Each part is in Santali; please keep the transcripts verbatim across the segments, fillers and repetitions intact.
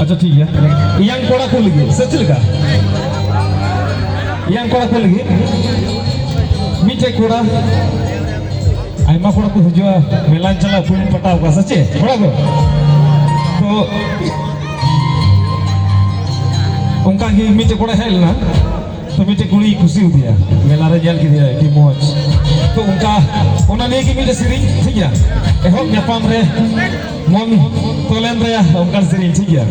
ᱟᱪᱪᱷᱟ, ᱴᱷᱤᱠ ᱜᱮᱭᱟ᱾ ᱤᱭᱟᱝ ᱠᱚᱲᱟ ᱠᱚ ᱞᱟᱹᱜᱤᱫ ᱥᱮ ᱪᱮᱫ ᱞᱮᱠᱟ? ᱤᱭᱟᱝ ᱠᱚᱲᱟ ᱠᱚ ᱞᱟᱹᱜᱤᱫ ᱢᱤᱫᱴᱮᱡ ᱠᱚᱲᱟ, ᱟᱭᱢᱟ ᱠᱚᱲᱟ ᱠᱚ ᱦᱤᱡᱩᱜᱼᱟ, ᱢᱮᱞᱟᱧ ᱪᱟᱞᱟᱜ, ᱵᱟᱹᱧ ᱯᱟᱴᱟᱣ ᱠᱚᱣᱟ ᱥᱮ ᱪᱮᱫ ᱠᱚᱲᱟ ᱠᱚ? ᱛᱚ ᱚᱱᱠᱟ ᱜᱮ ᱢᱤᱫᱴᱮᱡ ᱠᱚᱲᱟ ᱦᱮᱡ ᱞᱮᱱᱟ, ᱛᱚ ᱢᱤᱫᱴᱮᱡ ᱠᱩᱲᱤᱭ ᱠᱩᱥᱤ ᱟᱫᱮᱭᱟ, ᱢᱮᱞᱟ ᱨᱮ ᱧᱮᱞ ᱠᱮᱫᱮᱭᱟ, ᱟᱹᱰᱤ ᱢᱚᱡᱽ᱾ ᱛᱚ ᱚᱱᱠᱟ, ᱚᱱᱟ ᱱᱤᱭᱮ ᱜᱮ ᱢᱤᱫᱴᱮᱡ ᱥᱮᱨᱮᱧ, ᱴᱷᱤᱠ ᱜᱮᱭᱟ? ᱮᱦᱚᱵ ᱧᱟᱯᱟᱢ ᱨᱮ ᱢᱚᱱ ᱛᱚᱞᱮᱱ ᱨᱮᱭᱟ, ᱚᱱᱠᱟᱱ ᱥᱮᱨᱮᱧ, ᱴᱷᱤᱠ ᱜᱮᱭᱟ?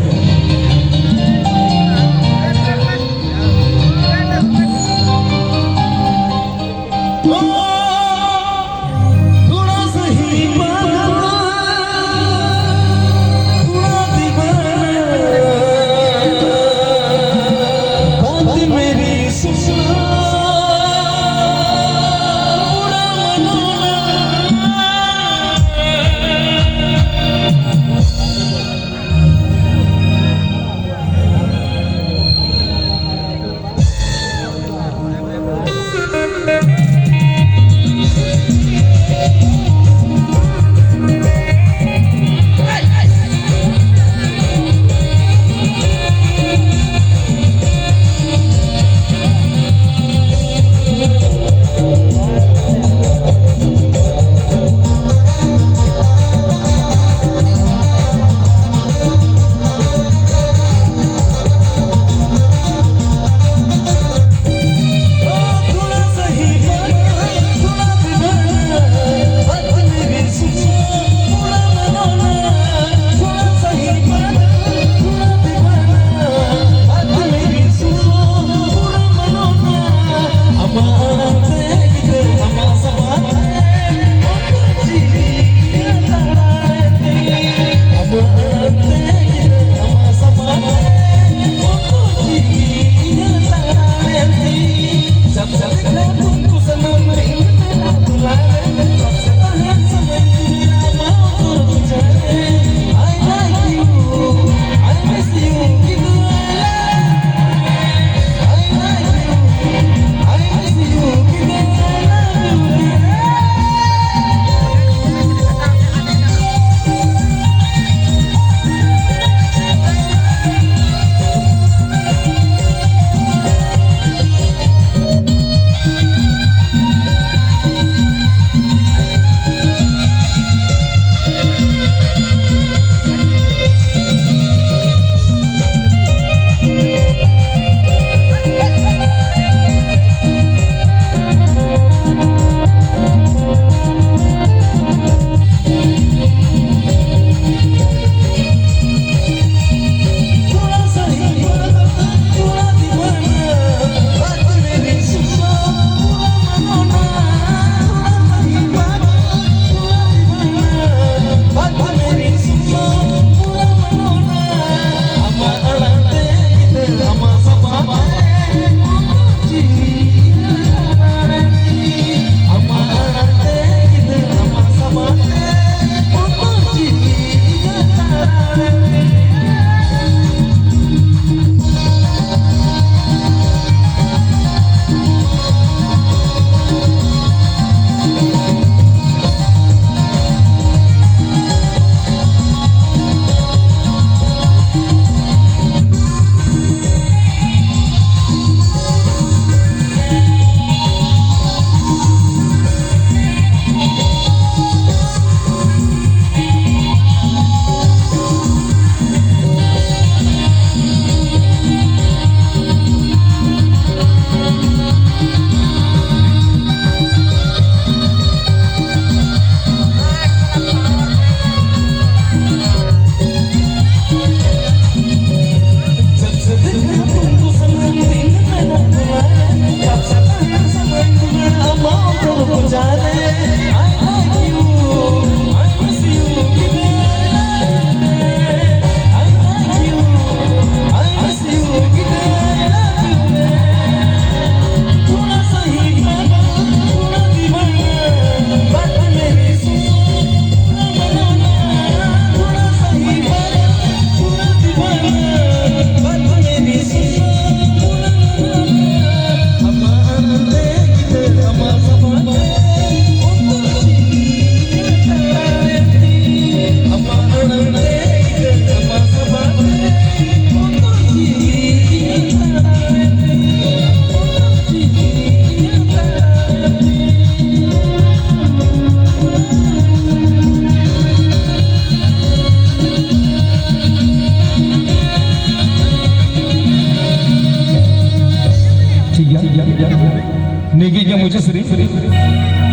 ᱱᱤᱭᱟᱹ ᱜᱮ ᱤᱧᱟᱹᱜ ᱢᱩᱪᱟᱹᱫ ᱥᱮᱨᱮᱧ᱾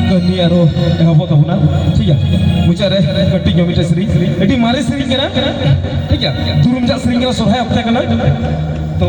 ᱠᱟᱹᱦᱱᱤ ᱟᱨᱚ ᱮᱦᱚᱵᱚᱜ ᱛᱟᱵᱚᱱᱟ, ᱴᱷᱤᱠ ᱜᱮᱭᱟ? ᱢᱩᱪᱟᱹᱫ ᱨᱮ ᱠᱟᱹᱴᱤᱡ ᱧᱚᱜ ᱢᱤᱫᱴᱮᱡ ᱥᱮᱨᱮᱧ, ᱟᱹᱰᱤ ᱢᱟᱨᱮ ᱥᱮᱨᱮᱧ ᱠᱟᱱᱟ, ᱴᱷᱤᱠ ᱜᱮᱭᱟ? ᱫᱩᱨᱩᱢ ᱪᱟᱜ ᱥᱮᱨᱮᱧ ᱠᱟᱱᱟ, ᱥᱚᱨᱦᱟᱭ ᱚᱠᱛᱮ ᱠᱟᱱᱟ᱾ ᱛᱚ